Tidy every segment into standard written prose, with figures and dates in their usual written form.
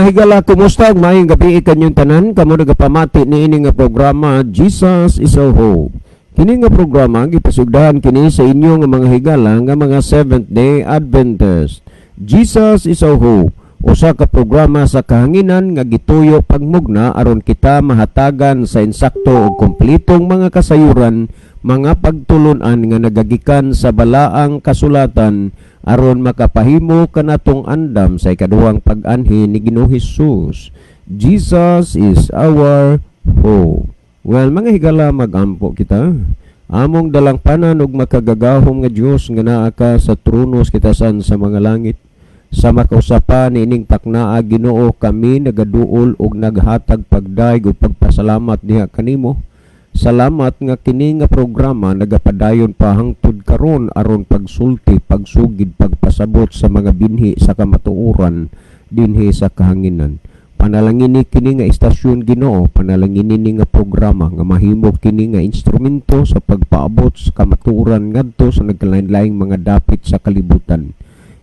Mga higala, kumusta ug maayong gabi kanyong tanan kamo nagapamati niini nga programa, Jesus is Our Hope. Kini nga programa gipasugdahan kini sa inyo nga mga higala nga mga Seventh Day Adventist. Jesus is Our Hope. Usa ka programa sa kahanginan nga gituyo pagmugna aron kita mahatagan sa insakto ug kompletong mga kasayuran, mga pagtulunan nga nagagikan sa balaang kasulatan aron makapahimo kanatong andam sa ikaduhang pag-anhi ni Ginoong Hesus. Jesus is our hope. Well, mga higala, magampo kita. Among dalangpanan ug makagagahom nga Dios nga naa ka sa trono sa kitasan sa mga langit. Sa makausapan niining paknaa, Ginoo, kami nagaduol ug naghatag pagdayeg ug pagpasalamat diha kanimo. Salamat nga kini nga programa nagapadayon pa hangtod karon aron pagsulti, pagsugid, pagpasabot sa mga binhi sa kamatuoran dinhi sa kahanginan. Panalangini kini nga istasyon, Ginoo, panalangini ni nga programa nga mahimo kini nga instrumento sa pagpaabot sa kamatuoran ngadto sa nagkalain-laing mga dapit sa kalibutan.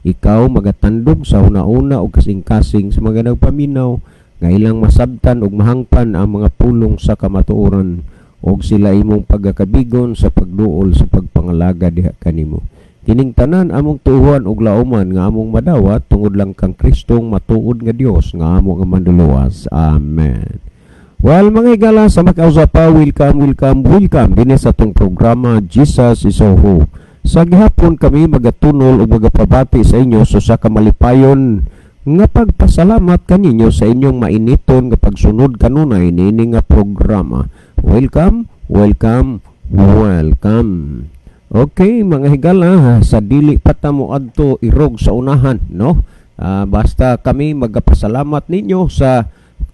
Ikaw magatandog sa una-una ug kasing-kasing sa mga nagpaminaw nga ilang masabtan ug mahangpan ang mga pulong sa kamatuoran ug sila imong pagakabigon sa pagduol sa pagpangalaga diha kanimo. Kining tanan among tuuhan ug lauman nga among madawat tungod lang kang Kristong matuod nga Dios nga amo nga manluluwas. Amen. Well, mga higala, sa makausapa, welcome, welcome, welcome dinhi sa atong programa, Jesus is Our Hope. Sa gihapon kami magatunol ug magapabati sa inyo sa usa ka malipayon nga pagpasalamat kaninyo sa inyong mainiton nga pagsunod kanunay niini nga programa. Welcome, welcome, welcome. Okay, mga higala, sa dili pa ta mo adto irog sa unahan, no? Basta kami magapasalamat ninyo sa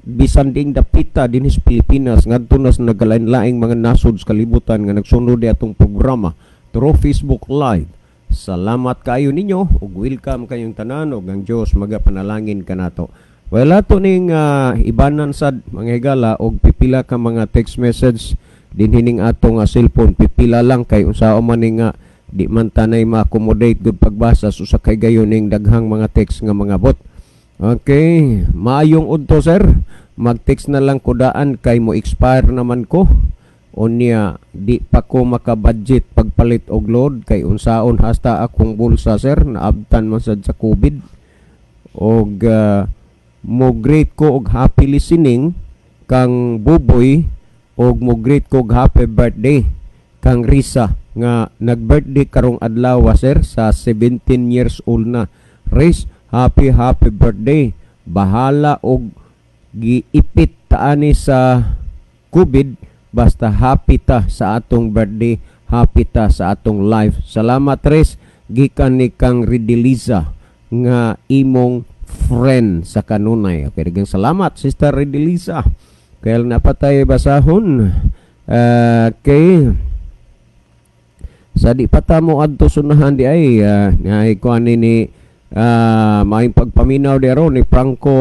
bisan diing dapita dinhi sa Pilipinas ngadto na sa nagkalain-laing mga nasod sa kalibutan nga nagsunod di atong programa through Facebook Live. Salamat kayo ninyo ug welcome kayong tanan ug ang Dios magapanalangin kanato. Well, ato ning ibanan sad, mga higala, og pipila ka mga text message dinhi ning atong cellphone. Pipila lang kay unsaon man ni nga di man tanay ma-accommodate gud pagbasa sa usa kay gayon ning daghang mga text nga mga bot. Okay, maayong udto, sir. Mag-text na lang ko daan kay mo expire naman ko. Unya di pa ko maka-budget pagpalit og load kay unsaon hasta akong bulsa, sir, naabtan man sad sa COVID. Og mo greet ko og happy listening kang Buboy og mo greet ko og happy birthday kang Risa nga nag-birthday karong adlaw, sir, sa 17 years old na. Riz, happy happy birthday. Bahala og giipit taani sa COVID, basta happy ta sa atong birthday, happy ta sa atong life. Salamat, Riz, gikan ni kang Ridiliza nga imong friend sa kanunay. Okay, daghang salamat, Sister Ridiliza. Kaya na pa tayo basahon. Okay. Sa di pa ta mo adto sunahan di ay ay kuan ni maayong pagpaminaw di aron ni Franco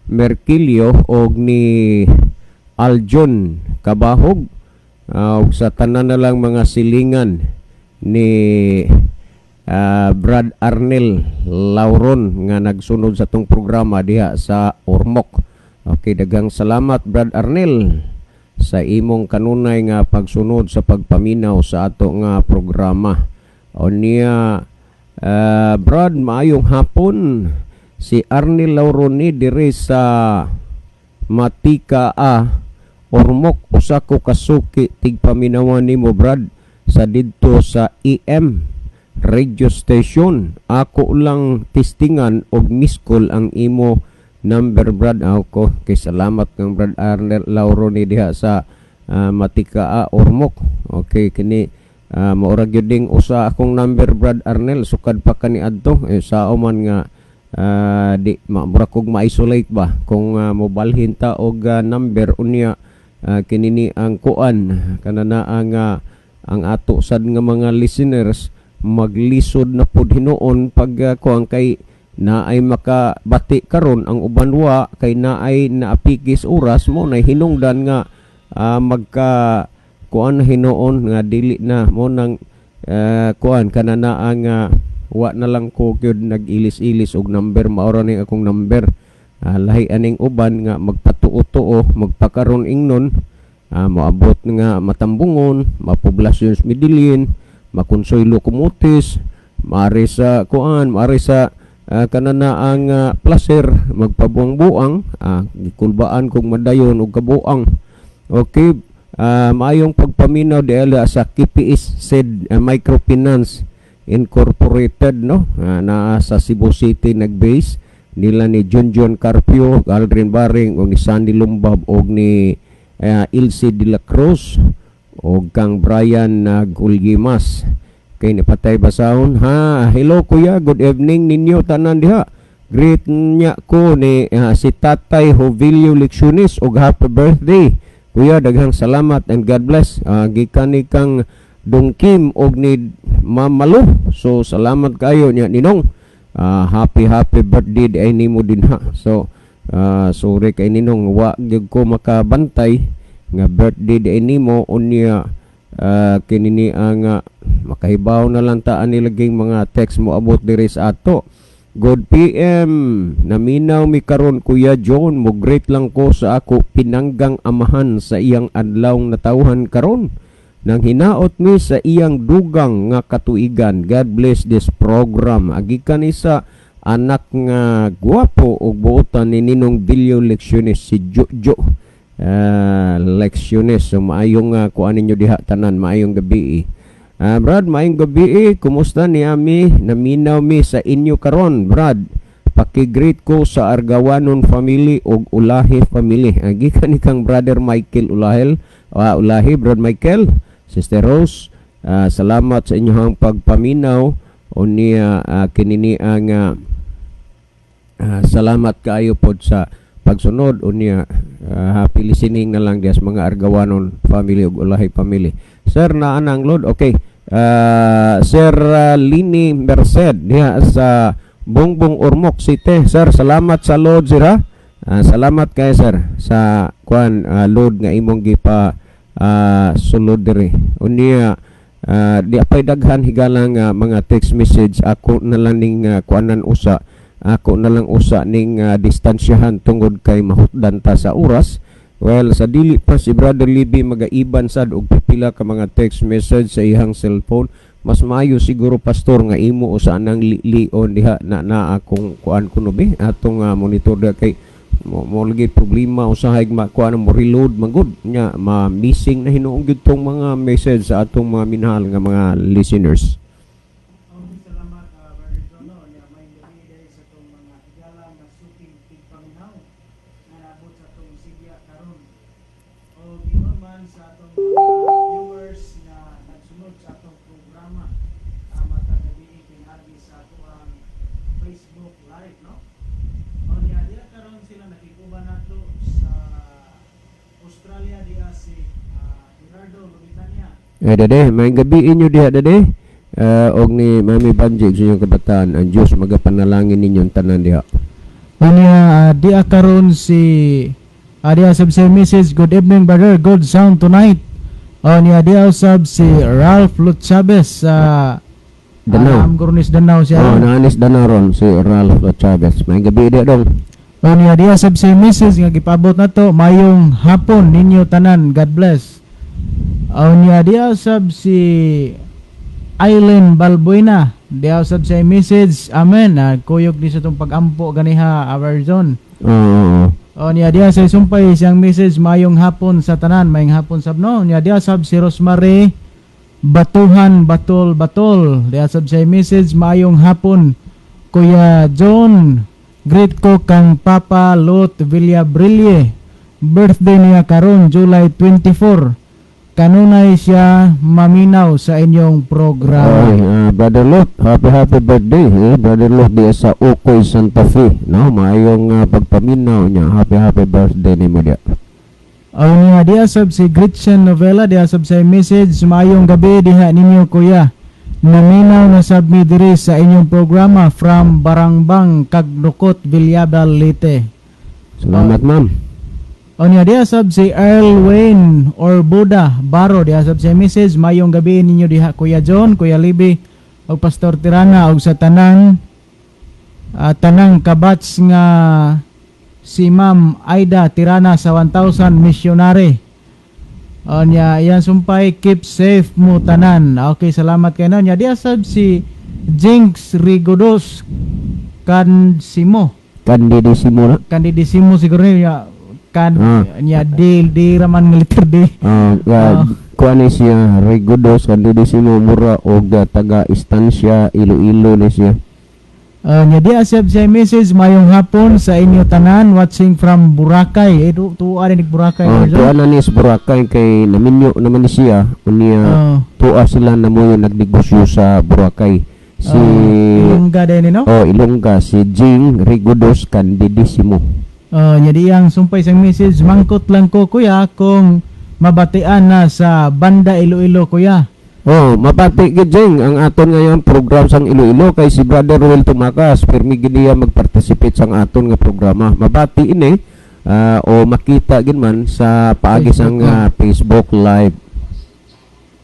Mercilio og ni Aljon Kabahog ug sa tanan na lang mga silingan ni Brad Arnel Lauron nga nagsunod sa tong programa diha sa Ormoc. Okay, daghang salamat, Brad Arnel, sa imong kanunay nga pagsunod sa pagpaminaw sa ato nga programa. O niya, Brad, maayong hapon. Si Arnel Lauron ni dire sa Matika A Ormoc, usa ko kasuki tigpaminawan nimo, Brad, sa didto sa EM radio station. Ako lang testingan og miss call ang imo number, Brad. Ako kay salamat kang Brad Arnel Lauro ni diha sa Matika A Ormoc. Okay, kini maura gyud ding usa akong number, Brad Arnel, sukad pa kani adto eh, sao man nga di mura kog ma-isolate ba kung mobalhin ta og number. Unya kini ni ang kuan kana na ang ato sad nga mga listeners maglisod na pud hinuon pag kuan kay naay makabati karon, ang uban wa, kay naay naapikis oras mo na hinungdan nga magka kuan na hinuon nga dili na mo nang kuan kana na ang wa na lang ko gyud nag-ilis-ilis og number. Maura ni akong number. Lahi aning uban nga magpatuo-tuo, magpakaron ingnon, moabot nga matambungon, mapoblasyon sa Medellin, makonsoylo kumutis, maari sa kuan, maari sa kanana ang placer, magpabuang-buang, gikulbaan kong madayon og kabuang. Okay, maayong pagpaminaw diala sa KPS said Microfinance Incorporated, no, naa sa Cebu City nag-base nila ni John John Carpio, Aldrin Baring og ni Sandy Lumbab og ni Ilse de la Cruz og kang Brian Gulyimas. Kay nipatay basahon ha. Hello kuya, good evening ninyo tanan diha. Greet niya ko ni si Tatay Jovilio Leccionis og happy birthday. Kuya, daghang salamat and God bless. Gikan ni kang Dong Kim og ni Mama Lu. So salamat kayo niya, ninong. Happy happy birthday di ay nimo din ha. So sorry kay ninong, wa gyud ko makabantay nga birthday di ay nimo. Unya kini ni ang makahibaw na lang ta ani laging mga text mo abot diri sa ato. Good PM, naminaw mi karon, Kuya John, mo greet lang ko sa ako pinanggang amahan sa iyang adlaw natawhan karon. Nang hinaot mi sa iyang dugang nga katuigan. God bless this program. Agikan ni sa anak nga gwapo ug buotan ni Ninong Bilyo Leccionis, si Jojo Leccionis. So maayong kuan ninyo diha tanan, maayong gabi. Brad, maayong gabi. Kumusta ni ami? Naminaw mi sa inyo karon, Brad. Paki-greet ko sa Argawanon family ug Ulahi family. Gikan ni kang Brother Michael Ulahel. Ulahi, Brad Michael, Sister Rose, salamat sa inyong pagpaminaw. Unya kinini ang salamat kaayo pod sa pagsunod. Unya happy listening na lang dias mga Argawanon family ug Ulahi family. Sir, naa nang load. Okay. Sir Lini Merced diha sa Bongbong, Ormoc City. Sir, salamat sa load, sir ha. Salamat kay sir sa kuan load nga imong gipa sulod diri. Unya di apay daghan, higala, nga mga text message. Ako na lang ning kuanan usa, ako na lang usa ning distansyahan tungod kay mahutdan ta sa oras. Well, sa dili pa si Brother Libby magaiban sad og pipila ka mga text message sa iyang cellphone, mas maayo siguro, Pastor, nga imo usa nang lilion diha na na akong kuan kuno bi atong monitor diha kay mo lagi problema usahay makuan mo reload man gud nya ma-missing na hinuon gyud tong mga message sa atong mga minahal nga mga listeners. Okay, salamat, Brother John. No? Nya, maayong gabi dahil sa atong mga higala nga suking tigpaminaw na naabot sa atong sigya karon. O ingon man sa atong mga viewers nga nagsunod sa atong programa matag gabi pinaagi sa atoang Facebook Live, no? O niya, diya karon sila nakikuban nato sa Australia diya si Gerardo Lubitania. Eh, dade, maayong gabi inyo diha, dade. Og ni Mami Banji sa inyong kabataan, ang Diyos magapanalangin ninyong tanan diha. Unya di karon si diya sab si Mrs. Good evening, brother, good sound tonight. O niya diya usab si Ralph Luchabes sa Danao. Amgornis Danao siya. Oh, naanis Danao ron si Ralph Chavez. Maayong gabi diha dong. O niya diya sab si Mrs. nga gipabot na to, mayong hapon ninyo tanan, God bless. O niya diya sab si Aileen Balbuena, diya sab si Mrs. Amen. Kuyog ni sa tong pagampo ganiha our zone. Oo. O niya diya sa sumpay siyang message, mayong hapon sa tanan, mayong hapon sab, no. Niya diya sab si Rosemary Batuhan Batol Batol. Diya sab siya message, mayong hapon Kuya John. Greet ko kang Papa Lot Villabrille. Birthday niya karon July 24. Kanunay siya maminaw sa inyong programa. Oy, Brother Lot, happy happy birthday. Eh, Brother Lot diya sa Ukoy, Santa Fe. No, maayong pagpaminaw niya. Happy happy birthday nimo diya. Aw niya diya sab si Gretchen Novela, diya sab sa message, maayong gabi diha ninyo, kuya. Naminaw na sab mi diri sa inyong programa from Barangbang, Kagnukot, Villabal, Leyte. Salamat, ma'am. O niya diya sab si Earl Wayne or Buda Baro, diya sab sa message, maayong gabi ninyo diha, Kuya John, Kuya Libby ug Pastor Tirana ug sa tanang tanang kabats nga Si Ma'am Aida Tirana sa 1000 Missionary. O niya, iyang sumpay, keep safe mo tanan. Okay, salamat kay no. Nya diya sab si Jinx Rigodos Kansimo. Kandidisimo na. Kandidisimo siguro niya kan niya di di raman nga letter D. Kuan ni siya Rigodos Kandidisimo, mura og taga Istansya, Iloilo ni siya. Nya di asab siya message, mayong hapon sa inyo tanan, watching from Boracay. Eh tuwa din Boracay. Oh, Lord. tuwa na ni sa Boracay kay naminyo naman ni siya unya tuwa sila na mo yung nagnegosyo sa Boracay. Si Ilongga din no? Oh, Ilongga si Jing Rigodos Candidissimo. Nya di ang sumpay sang message, mangkot lang ko kuya kung mabatian na sa banda Iloilo, kuya. Oh, mabati gid, Jing, ang aton ngayon program sang Iloilo kay si Brother Ruel Tumakas pirmi gid niya magparticipate sang aton nga programa. Mabati ini o makita gid man sa paagi Facebook, sang Facebook Live.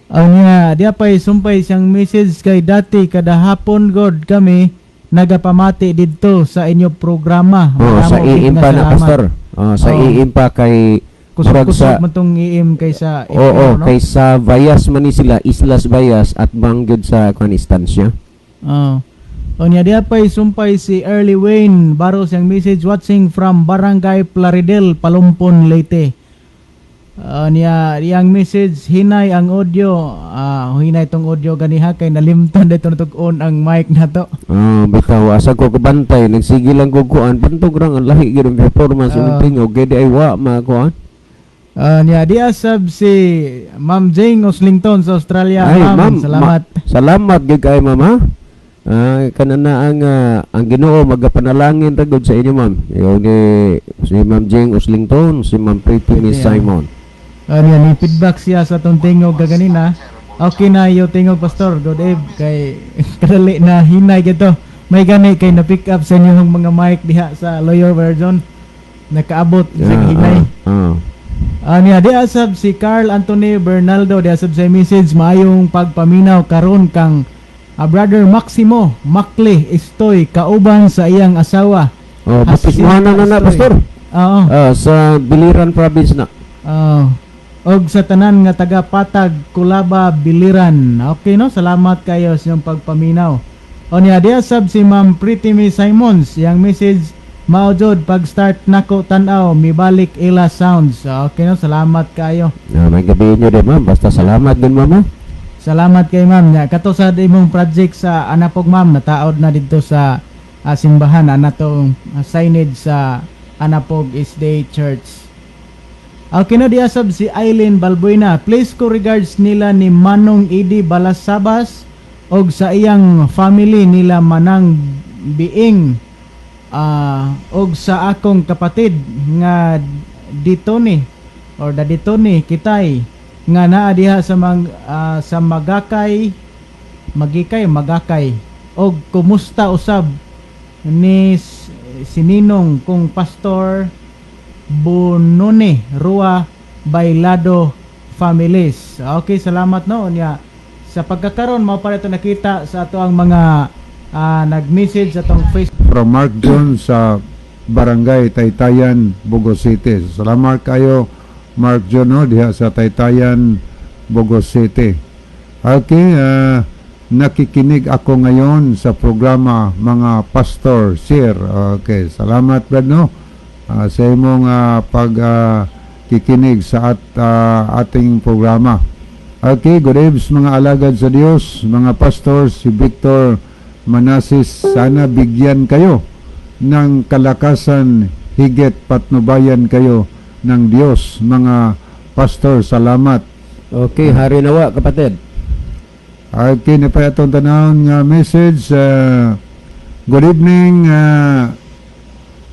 Niya, diya pa'y sumpay siyang message kay dati kada hapon god kami nagapamati didto sa inyo programa. Oh, sa Madamo gid iim nga pa na, salamat. pastor. Oh, sa iim pa kay murag Kusog-kusog sa man tong iim kay sa Oo, no? kay sa Bayas man ni sila, Islas Bayas at banggod sa kuan istansya. Oo. O niya diya pa'y sumpay si Early Wayne Barros siyang message, watching from Barangay Plaridel, Palumpon, Leyte. Niya iyang message, hinay ang audio. Hinay tong audio ganiha kay nalimtan dito natug-on ang mic na to. Ah, bitaw asa ko kabantay, nagsige lang ko kuan, bantog rang ang lahi gyud ang performance imong tingog kay di ay wa makuan. Niya diya sab si Ma'am Jane Oslington sa Australia. Ay, Ma'am, ma'am, salamat. Salamat gyud kay ma'am ha. Kanana ang Ginoo magapanalangin ra gud sa inyo, ma'am. Iyo ni si Ma'am Jane Oslington, si Ma'am Pretty Miss Pwede, ah. Simon. Niya ni feedback siya sa atong tingog kaganina. Okay na iyo tingog, pastor. Good eve kay kadali na hinay gito. May gani kay na pick up sa inyong mga mic diha sa lawyer version. Nakaabot sa hinay. Niya di asab si Carl Anthony Bernaldo, di asab sa message, maayong pagpaminaw karon kang Brother Maximo Makli Estoy kauban sa iyang asawa. Oh, baptismohan na na, Estoy. pastor. Oo. Sa Biliran province na. Oo. Og sa tanan nga taga Patag, Kulaba, Biliran. Okay no, salamat kayo sa inyong pagpaminaw. O niya diya sab si Ma'am Pretty Miss Simons, yang message, mao jud pag start nako tan-aw mibalik ila sounds. Okay no, salamat kayo. May gabi nyo din, ma'am. Basta salamat din, ma'am, ha? Salamat kay ma'am. Nya kato sa imong project sa Anapog, ma'am, nataod na didto sa simbahan ana tong signage sa Anapog SDA Church. Okay na diasab si Eileen Balbuena. Please ko regards nila ni Manong Idi Balasabas og sa iyang family nila Manang Biing og sa akong kapatid nga Ditoni or da Ditoni Kitay nga naa diha sa sa Magakay Magikay Magakay og kumusta usab ni si Ninong kung Pastor Bonone Rua Bailado families. Okay, salamat no nya. Sa pagkakaron mao pa ito nakita sa ato ang mga nag-message sa atong Facebook. From Mark John sa Barangay Taytayan, Bogo City. Salamat kayo, Mark John, no, diha sa Taytayan, Bogo City. Okay, nakikinig ako ngayon sa programa, mga pastor, sir. Okay, salamat Brad, no, sa imong pag kikinig sa ating programa. Okay, good evening mga alagad sa Diyos, mga pastor, si Victor Manasis, sana bigyan kayo ng kalakasan, higit patnubayan kayo ng Diyos, mga pastor, salamat. Okay, hari nawa kapatid. Okay, na pa itong tanawon nga message. Good evening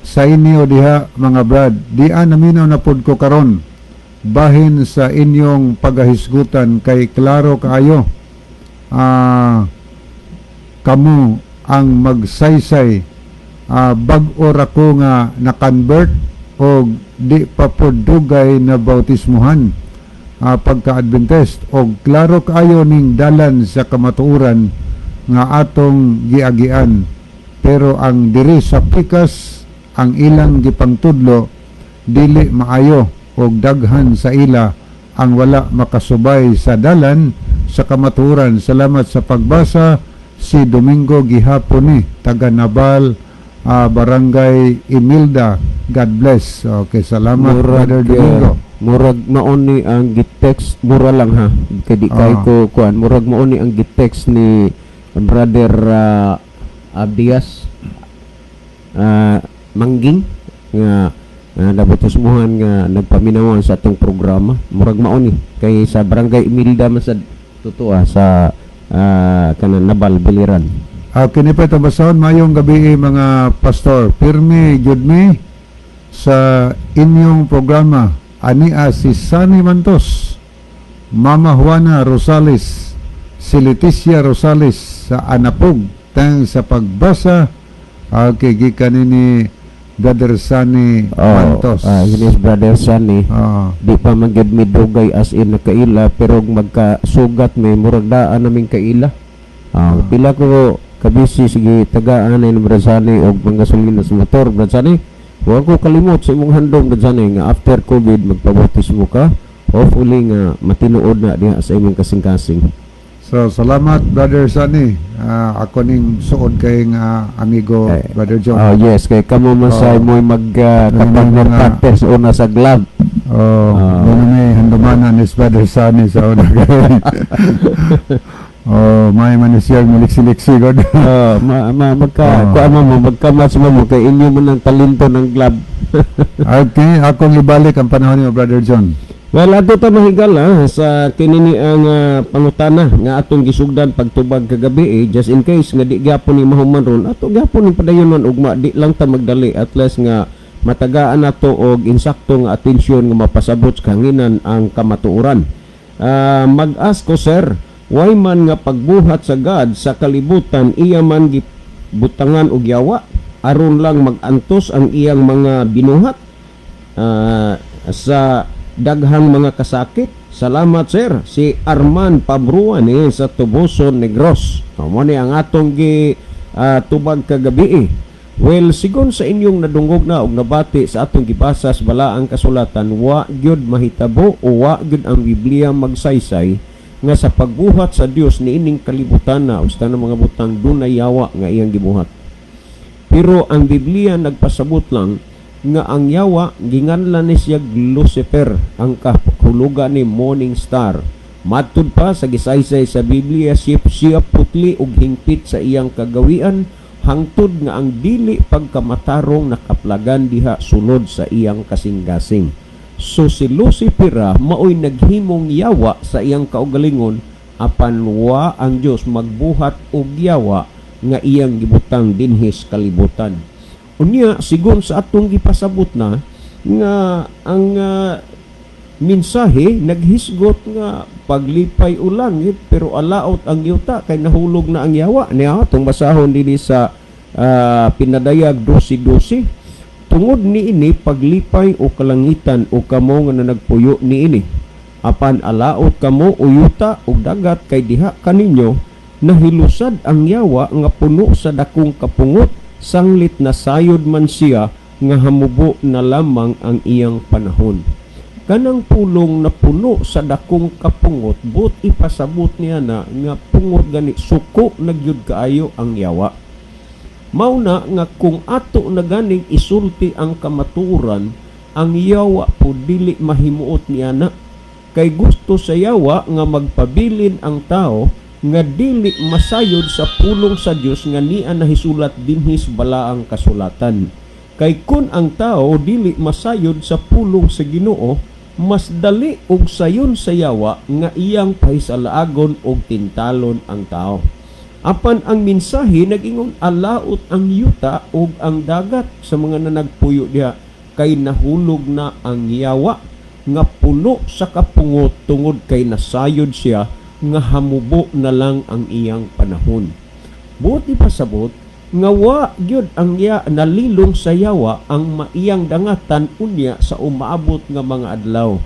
sa inyo diha mga brad. Di naminaw na pod ko karon. Bahin sa inyong pagahisgutan kay klaro kaayo. Kamo ang magsaysay, bag-o ra ko nga na-convert og di pa pod dugay na bautismuhan pagka-Adventist og klaro kaayo ning dalan sa kamatuoran nga atong giagian, pero ang diri sa pikas Ang ilang gipangtudlo dili maayo og daghan sa ila ang wala makasubay sa dalan sa kamatuoran. Salamat sa pagbasa. Si Domingo gihapon ni taga Nabal, Barangay Imelda. God bless. Okay, salamat, Brother Domingo. Murag mao ni ang gitext, mura lang ha, kay di kay ko kuan, murag mao ni ang gitext ni Brother Abdias Mangging nga nabutos-muhan nga nagpaminawan sa atong programa. Murag mao ni kay sa Barangay Imelda man sad totoo sa kanang Nabal, Biliran. Ah, kini pa itong basahon. Mayong gabi, mga pastor. Pirmi gyud mi sa inyong programa. Ania si Sunny Mantos, Mama Juana Rosales, si Leticia Rosales sa Anapog. Thanks sa pagbasa. Okay, gikan ni Brother Sunny Mantos. Oh, yes, Brother Sunny. Di pa man gyud mi dugay as in nakaila, pero magkasugat may murag daan naming kaila. Pila ko kabisi sige tagaan ni Brother Sunny og panggasolina sa motor. Brother Sunny, wa ko kalimot sa imong handom, Brother Sunny, nga after COVID magpabautismo ka. Hopefully nga matinuod na diha sa imong kasing-kasing. So, salamat, Brother Sunny. Ako ning suod kay nga amigo, Eh, Brother John. Oh yes, kay kamo man sa mo'y mag Ano kapartner mga- partner sa una sa glove. Oh, muna may handumanan is Brother Sunny sa una. Oh, may man siya muliksi-liksi god. Oh, ma, ma magka kuan mo mo magka-match mo mo kay inyo man ang talento ng glove. Okay, akong ibalik ang panahon niyo, Brother John. Well, ato ta mahigala sa kinini ang pangutana nga atong gisugdan pagtubag kagabi eh, just in case nga di gyapon ni mahuman ron, ato gyapon ni padayonon ugma, di lang ta magdali, at least nga matagaan nato og insakto nga atensyon nga mapasabot sa kahanginan ang kamatuoran. Mag-ask ko, sir, why man nga pagbuhat sa God sa kalibutan iya man gibutangan og yawa aron lang magantos ang iyang mga binuhat sa daghang mga kasakit? Salamat, sir. Si Arman Pabruan eh, sa Tuboson, Negros. O, mo ni ang atong gi tubag kagabi eh. Well, sigon sa inyong nadungog na og nabati sa atong gibasa sa balaang kasulatan, wa gyud mahitabo o wa gyud ang Biblia magsaysay nga sa pagbuhat sa Dios niining kalibutan na usta ng mga butang dunay yawa nga iyang gibuhat. Pero ang Biblia nagpasabot lang nga ang yawa ginganlan ni siya Lucifer, ang kahulugan ni Morning Star. Matud pa sa gisaysay sa Biblia, siya putli og hingpit sa iyang kagawian hangtod nga ang dili pagkamatarong nakaplagan diha sulod sa iyang kasing-gasing. So si Lucifer maoy naghimong yawa sa iyang kaugalingon, apan wa ang Dios magbuhat og yawa nga iyang gibutang dinhi sa kalibutan. Unya, sigon sa atong gipasabot na nga ang mensahe naghisgot nga paglipay o langit pero alaot ang yuta kay nahulog na ang yawa niya. Atong basahon dinhi sa Pinadayag 12:12: "Tungod niini paglipay o kalangitan o kamo nga nagpuyo niini. Apan alaot kamo o yuta ug dagat kay diha kaninyo nahilusad ang yawa nga puno sa dakong kapungot, sanglit nasayod man siya nga hamubo na lamang ang iyang panahon." Kanang pulong na puno sa dakong kapungot, but ipasabot niya na nga pungot gani suko na gyud kaayo ang yawa. Mao na nga kung ato na ganing isulti ang kamatuoran, ang yawa po dili mahimuot niya na. Kay gusto sa yawa nga magpabilin ang tao nga dili masayod sa pulong sa Dios nga niya nahisulat dinhi sa balaang kasulatan. Kay kun ang tao dili masayod sa pulong sa Ginoo, mas dali og sayon sa yawa nga iyang pahisalaagon og tintalon ang tao. Apan ang mensahe nag-ingon alaot ang yuta ug ang dagat sa mga nanagpuyo diha kay nahulog na ang yawa nga puno sa kapungot tungod kay nasayod siya nga hamubo na lang ang iyang panahon. Buot ipasabot nga wa gyud ang ya nalilong sa yawa ang maiyang dangatan unya sa umaabot nga mga adlaw.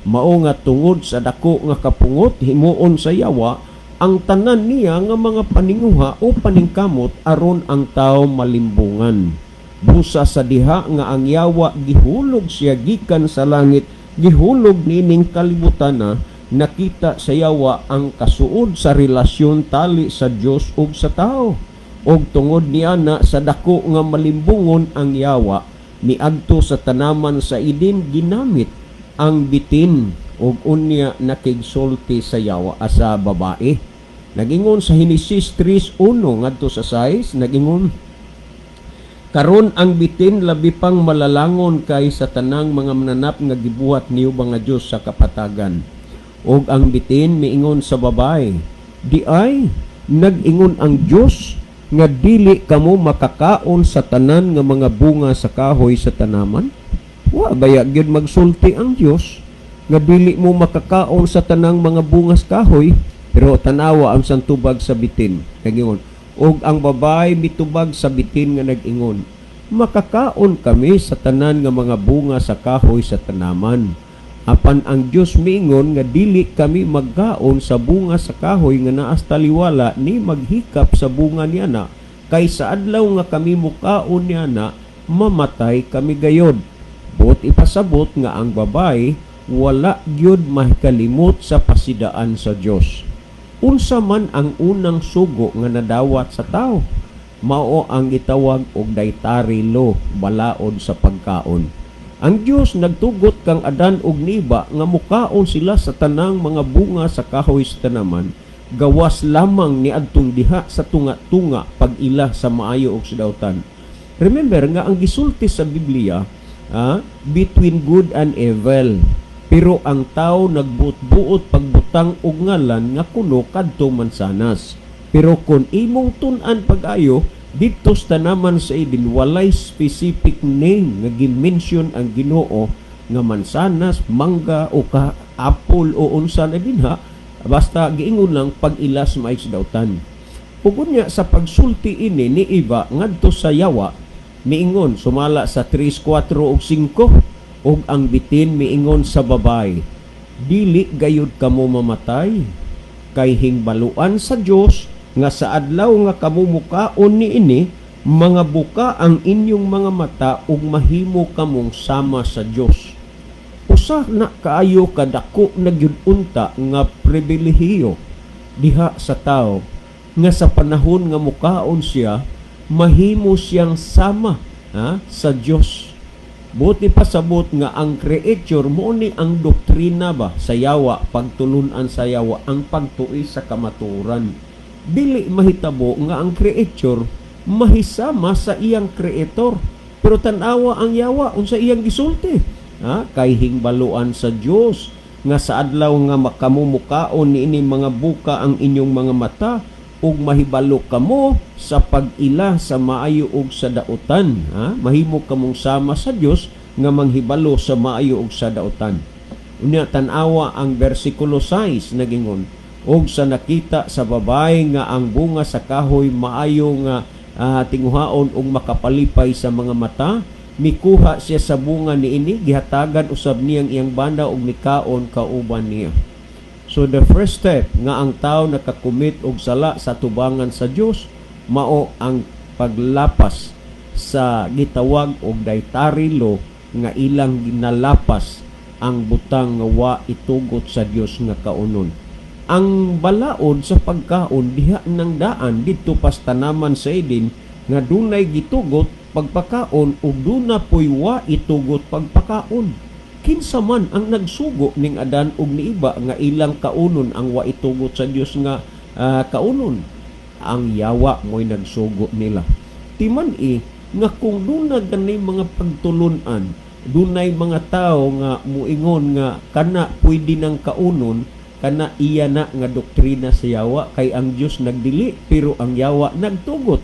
Mao nga tungod sa dako nga kapungot, himuon sa yawa ang tanan niya nga mga paninguha o paningkamot aron ang tao malimbungan. Busa sa diha nga ang yawa gihulog siya gikan sa langit, gihulog nining kalibutan na nakita sa yawa ang kasuod sa relasyon tali sa Dios ug sa tao. Og tungod niana sa dako nga malimbungon, ang yawa niadto sa tanaman sa Eden, ginamit ang bitin ug unya nakigsulti sa yawa sa babae. Nagingon sa Henesis 3:1 ngadto sa 6, nagingon, "Karon ang bitin labi pang malalangon kay sa tanang mga mananap nga gibuhat niyo nga Dios sa kapatagan. Ug ang bitin miingon sa babae, 'Diay nag-ingon ang Dios nga dili kamo makakaon sa tanan nga mga bunga sa kahoy sa tanaman?'" Wa baya gyud magsulti ang Dios nga dili mo makakaon sa tanang mga bunga sa kahoy? Pero tanawa ang tubag sa bitin. Nagingon, "Ug ang babae mitubag sa bitin nga nag-ingon, 'Makakaon kami sa tanan nga mga bunga sa kahoy sa tanaman. Apan ang Dios miingon nga dili kami magkaon sa bunga sa kahoy nga naa sa taliwala ni maghikap sa bunga niana, kay sa adlaw nga kami mukaon niana, mamatay kami gayod.'" Buot ipasabot nga ang babae wala gyud mahikalimot sa pasidaan sa Dios. Unsa man ang unang sugo nga nadawat sa tao? Mao ang gitawag og dietary law, balaod sa pagkaon. Ang Dios nagtugot kang Adan ug ni Eva nga mukaon sila sa tanang mga bunga sa kahoy sa tanaman, gawas lamang niadtong diha sa tunga-tunga pag-ila sa maayo ug sa dautan. Remember nga ang gisulti sa Biblia, between good and evil. Pero ang tao nagbuot-buot pagbutang og ngalan nga kuno kadto mansanas. Pero kung imong tun-an pag-ayo didto sa tanaman sa Eden, walay specific name nga gi-mention ang Ginoo nga mansanas, mangga o ka apple o unsa na dinha, basta giingon lang pag-ilas maayo sa dautan. Ug unya sa pagsulti ini ni Eva ngadto sa yawa, miingon sumala sa 3, 4 ug 5, "Ug ang bitin miingon sa babae, 'Dili gayud kamo mamatay, kay hingbaluan sa Dios nga sa adlaw nga kamo mukaon niini, mga buka ang inyong mga mata ug mahimo kamong sama sa Dios.'" Usa na kaayo kadako na gyud unta nga pribilehiyo diha sa tao nga sa panahon nga mukaon siya, mahimo siyang sama sa Dios. Buot ipasabot nga ang creature mo ni ang doktrina ba sa yawa, pagtulunan sa yawa ang pagtuis sa kamatuoran. Dili mahitabo nga ang creature mahisama sa iyang creator. Pero tan-awa ang yawa unsa iyang gisulti. Ha? "Kay hingbaluan sa Dios nga sa adlaw nga kamo mukaon niini, mga buka ang inyong mga mata ug mahibalo kamo sa pag-ila sa maayo ug sa dautan." Ha? Mahimo kamong sama sa Dios nga manghibalo sa maayo ug sa dautan. Unya tan-awa ang bersikulo 6, nagingon, "Ug sa nakita sa babae nga ang bunga sa kahoy maayo nga tinguhaon ug makapalipay sa mga mata, mikuha siya sa bunga niini, gihatagan usab niyang iyang bana ug mikaon kauban niya." So the first step nga ang tao nakakumit og sala sa tubangan sa Dios mao ang paglapas sa gitawag og dietary law nga ilang ginalapas ang butang nga wa itugot sa Dios nga kaunon. Ang balaod sa pagkaon diha nang daan didto pas tanaman sa Eden nga dunay gitugot pagpakaon ug duna poy wa itugot pagpakaon. Kinsa man ang nagsugo ning Adan ug ni Eva nga ilang kaunon ang wa itugot sa Dios nga kaunon? Ang yawa mo'y nagsugo nila. Timan i nga kung duna gani mga pagtulunan, dunay mga tao nga muingon nga kana pwede nang kaunon, kana iya na nga doktrina sa yawa, kay ang Dios nagdili pero ang yawa nagtugot.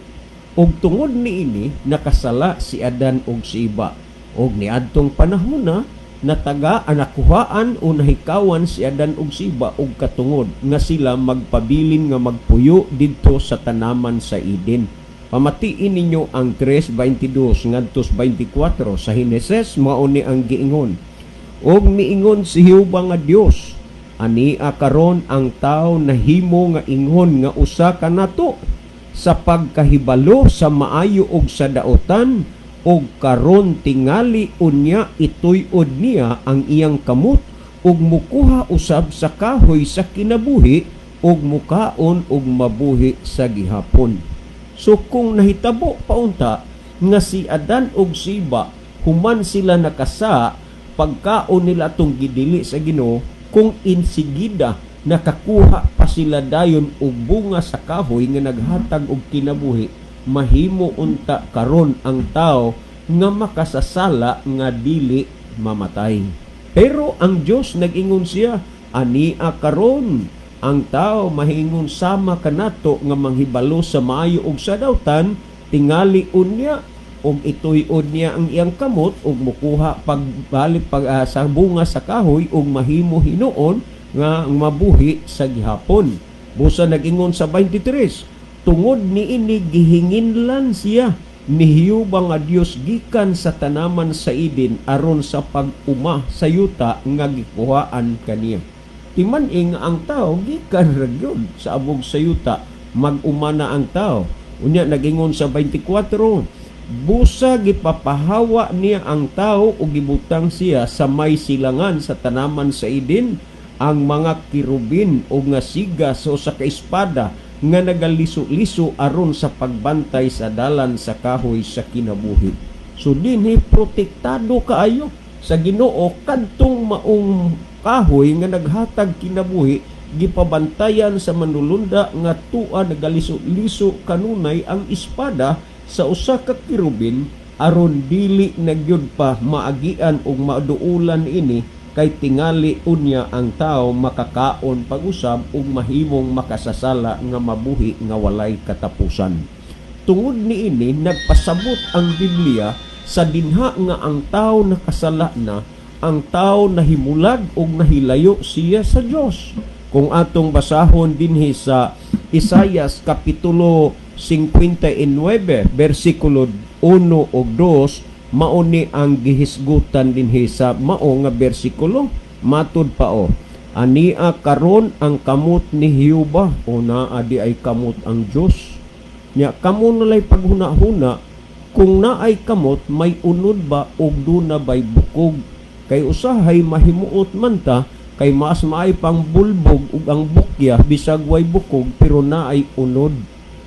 Ug tungod niini nakasala si Adan ug si Eva. Ug niadtong panahon na nataga nakuhaan o nahikawan si Adan ug si Eva og katungod nga sila magpabilin nga magpuyo didto sa tanaman sa Eden. Pamatiin ninyo ang 3:22 ngadto 24 sa Henesis, mao ni ang giingon. "Ug miingon si Jehova nga Dios, 'Ania karon ang tao nahimo nga ingon nga usa kanato sa pagkahibalo sa maayo ug sa daotan. Og karon tingali unya ituy-od niya ang iyang kamot ug mukuha usab sa kahoy sa kinabuhi ug mukaon ug mabuhi sa gihapon. So kung nahitabo paunta nga si Adan ug si Eva, human sila nakasa, pagkaon nila atong gidili sa Ginoo, kung insigida nakakuha pa sila dayon og bunga sa kahoy nga naghatag og kinabuhi, mahimo unta karon ang tao nga makasasala nga dili mamatay. Pero ang Dios nag-ingon siya, ania karon ang tao mahingon sama kanato nga manghibalo sa maayo ug sa dautan, tingali unya og ituy-od niya ang iyang kamot ug mukuha pagbalik pag sa bunga sa kahoy ug mahimo hinuon nga mabuhi sa gihapon. Busa nag-ingon sa 23, tungod niini gihinginlan siya ni Jehova nga Dios gikan sa tanaman sa Eden aron sa pag-uma sa yuta nga gikuhaan kaniya. Timan-i nga ang tao gikan ra gyud sa abog sa yuta, mag-uma na ang tao. Unya nag-ingon sa 24, busa gipapahawa niya ang tao ug gibutang siya sa may silangan sa tanaman sa Eden ang mga kirubin o nga siga sa usa ka espada nga nagaliso-liso aron sa pagbantay sa dalan sa kahoy sa kinabuhi. So dinhi protektado kaayo sa Ginoo kadtong maong kahoy nga naghatag kinabuhi, gipabantayan sa manulunda nga tua nagaliso-liso kanunay ang espada sa usa ka kirubin aron dili na gyud pa maagian og maduulan ini, kay tingali unya ang tao makakaon pag-usab ug mahimong makasasala nga mabuhi nga walay katapusan. Tungod niini nagpasabot ang Biblia sa dinha nga ang tao nakasala na, ang tao nahimulag ug nahilayo siya sa Dios. Kung atong basahon dinhi sa Isayas kapitulo 59 bersikulo 1 ug 2, mao ni ang gihisgutan dinhi sa mao nga bersikulo. Matud pa o, ania karon ang kamot ni Jehova, o naa di ay kamot ang Dios. Nya kamo nalay paghuna-huna, kung naay kamot, may unod ba og duna bay bukog? Kay usahay mahimuot man ta, kay mas maay pang bulbog ug ang bukya bisag way bukog pero naay unod.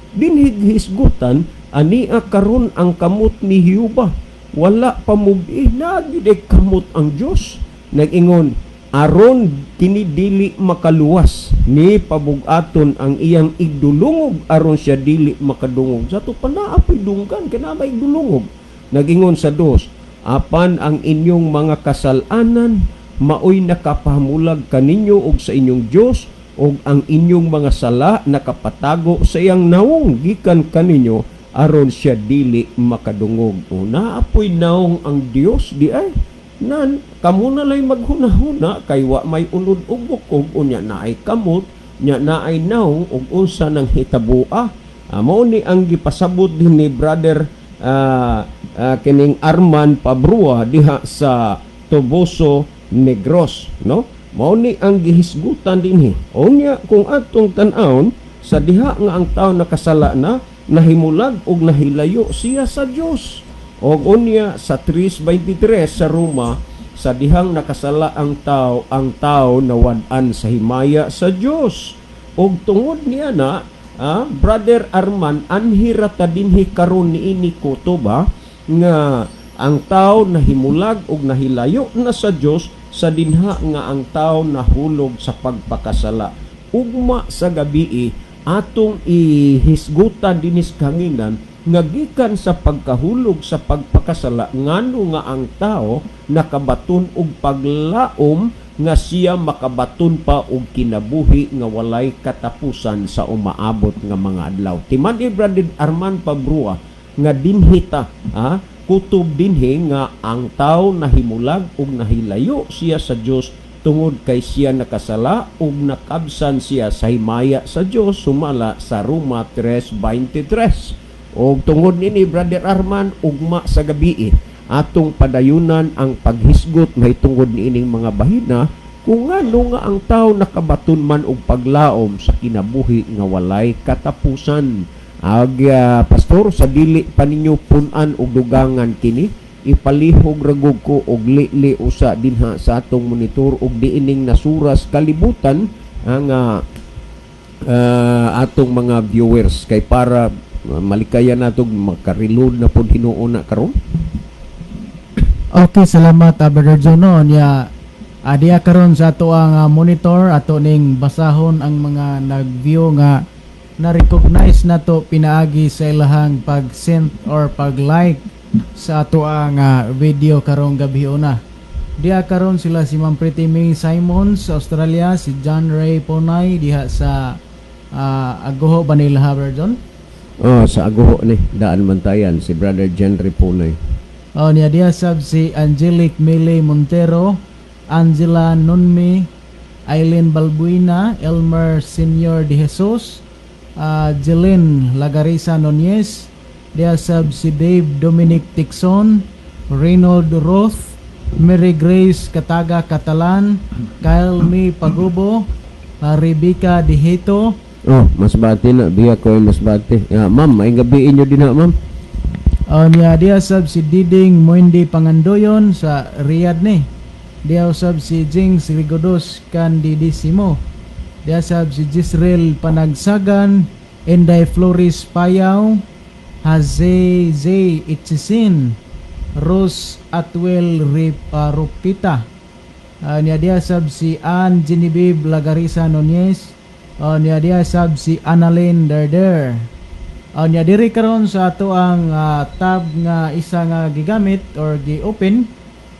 Dinhi gihisgutan, ania karon ang kamot ni Jehova, wala pa mubi na gyud ay kamot ang Dios. Nag-ingon, aron kini dili makaluwas ni pabug-aton ang iyang igdulungog aron siya dili makadungog. Sa to pa naa po'y dunggan kay naa may igdulungog. Nag-ingon sa 2, apan ang inyong mga kasal-anan maoy nakapahamulag kaninyo og sa inyong Dios, og ang inyong mga sala nakapatago sa iyang nawong gikan kaninyo aron siya dili makadungog. O naa po'y nawong ang Dios di ay. Nan kamo na lay maghuna-huna kay wa may unod og bukog, unya naay kamot, nya naay nawong, ug unsa nang hitaboa. Mao ni ang gipasabot din ni Brother kining Arman Pabrua diha sa Toboso, Negros, no? Mao ni ang gihisgutan dinhi. Unya kung atong tan-awon sa diha nga ang tao nakasala na, nahimulag og nahilayo siya sa Dios. Og unya sa 3:23 sa Roma, sa dihang nakasala ang tao nawad-an sa himaya sa Dios. Og tungod niya na, Brother Arman, anhi ra ta dinhi karon niini kutob ba nga ang tao nahimulag og nahilayo na sa Dios sa dinha nga ang tao nahulog sa pagpakasala. Ugma sa gabii atong ihisgutan dinis kanginan nga gikan sa pagkahulog sa pagpakasala, ngano nga ang tao nakabaton og paglaom nga siya makabaton pa og kinabuhi nga walay katapusan sa umaabot nga mga adlaw. Timan-i, Brother Arman Pabrua, nga dinhita kutob dinhi nga ang tao nahimulag ug nahilayo siya sa Dios tungod kay siya nakasala ug nakabsan siya sa himaya sa Dios sumala sa Roma 3:23. Og tungod nini, Brother Arman, ugma sa gabii atong padayunan ang paghisgot mahitungod niining mga bahina kung ngano nga ang tao nakabaton man og paglaom sa kinabuhi nga walay katapusan. Ag pastor, sa dili pa ninyo punan og dugangan kini, ipalihog ra gud ko og lili usa dinha sa atong monitor og diining nasuras kalibutan ang atong mga viewers kay para malikayan nato makareload na pod hinuon na karon. Okay, salamat, Brother John, no. Nya diya karon sa ato ang monitor, ato ning basahon ang mga nag-view nga na-recognize nato pinaagi sa ilahang pag-send or pag-like sa ato ang video karong gabi una. Diya karon sila si Ma'am Pretty May Simons sa Australia, si John Ray Ponay diha sa Agoho ba nila, Brother John? Oh, sa Agoho ni daan mantayan si Brother Henry Punay. Oh, niya diya sab si Angelic Mele Montero, Angela Nunmi, Eileen Balbuena, Elmer Senior De Jesus, Jeline Lagarisa Nunez, diya sab si Dave Dominic Tixon, Reynold Roth, Mary Grace Kataga Catalan, Kyle Mi Pagubo, Rebecca Dihito. Oh, Masbate na biya ko ay Masbate. Ya, ma'am, maayong gabi inyo din ha, ma'am. Oh, niya diya sab si Diding Moindi Pangandoyon sa Riyadh ni. Diya sab si Jinx Rigodos Candidissimo. Diya sab si Jisreel Panagsagan, Enday Flores Payaw, Haze Zay Itchisin, Rose Atwell Rupita. Niya diya sab si Ann Genevieve Lagarisa Nunez. Niya diya sab si Annalyn Derder. Nya diri karon sa ato ang tab nga isa nga gigamit or gi-open,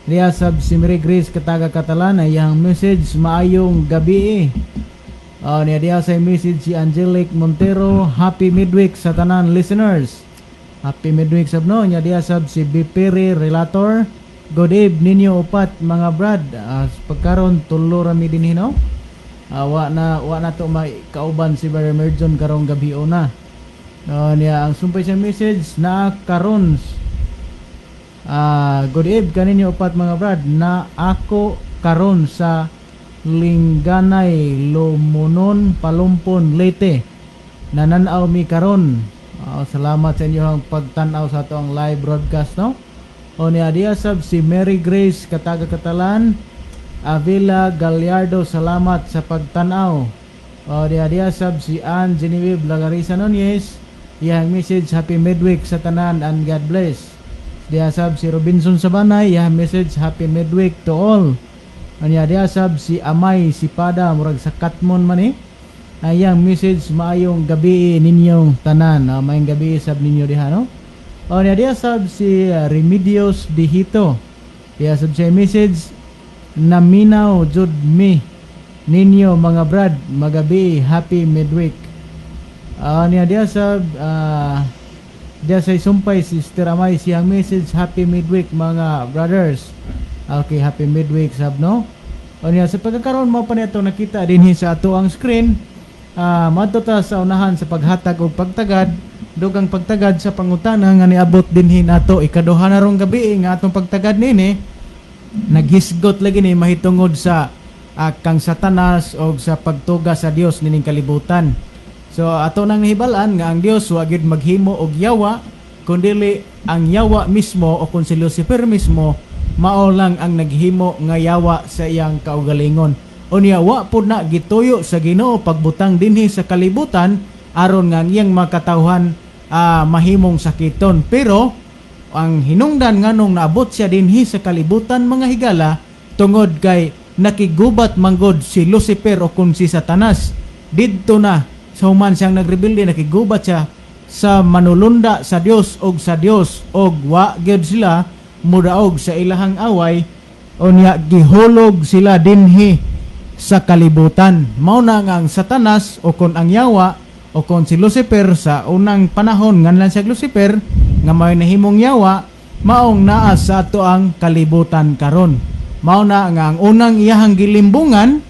diya sab si Mary Grace Kataga Catalan, iyang message, "Maayong gabi." Niya diya sa message si Angelic Montero, "Happy midweek sa tanan listeners." Happy midweek sab, no. Nya diya sab si Bipiri Relator. "Good eve ninyo upat, mga brad." Pagkaron tulo ra mi dinhi, no. Wa na to kauban si Brother Merjon karong gabi una. Niya ang sumpay sa message na karon. "Good eve kaninyo upat, mga brad, na ako karon sa Lingganay, Lumunon, Palumpon, Leyte. Nananaw mi karon." Salamat sa inyong pagtan-aw sa ato ang live broadcast, no. O niya diya sab si Mary Grace Kataga Catalan, Avila Gallardo, "Salamat sa pagtan-aw." O diya diya sab si Ann Genevieve Lagarisa Nunez, iyang message, "Happy midweek sa tanan and God bless." Diya sab si Robinson Sabanay, iyang message, "Happy midweek to all." Anya diya sab si Amay Sipada, murag sa Katmon man eh. Ayang message, "Maayong gabi ninyong tanan." Maayong gabi sab ninyo diha, no. O niya diya sab si Remedios Dihito. Diya sab siya message, "Naminaw jud mi ninyo, mga brad, magabi, happy midweek." Niya diya sab diya sa sumpay si Sister Amay, siyang message, "Happy midweek, mga brothers." Okay, happy midweek sab, no. O niya sa pagkakaroon mo pa nito nakita dinhi sa ato ang screen. Madto ta sa unahan sa paghatag og pagtagad, dugang pagtagad sa pangutana nga niabot dinhi nato ikaduha na rong gabi nga atong pagtagad nini. Naghisgot lagi ni mahitungod sa kang Satanas og sa pagtuga sa Dios nining kalibutan. So ato nang nahibal-an nga ang Dios wa gyud maghimo og yawa, kundili ang yawa mismo o kung si Lucifer mismo mao lang ang naghimo nga yawa sa iyang kaugalingon. Unya wa pud na gituyo sa Ginoo pagbutang dinhi sa kalibutan aron nga ang iyang makatawhan mahimong sakiton. Pero ang hinungdan nganong naabot siya dinhi sa kalibutan, mga higala, tungod kay nakigubat manggod si Lucifer o kung si Satanas didto na sa human siyang nagrebelde, nakigubat siya sa manulunda sa Dios og sa Dios og wa gyud sila mudaog sa ilahang away. Unya gihulog sila dinhi sa kalibutan. Mao na nga ang Satanas o kon ang yawa o kon si Lucifer sa unang panahon nganlan siya Lucifer nga may nahimong yawa, maong naa sa ato ang kalibutan karon. Mao na nga ang unang iyahang gilimbungan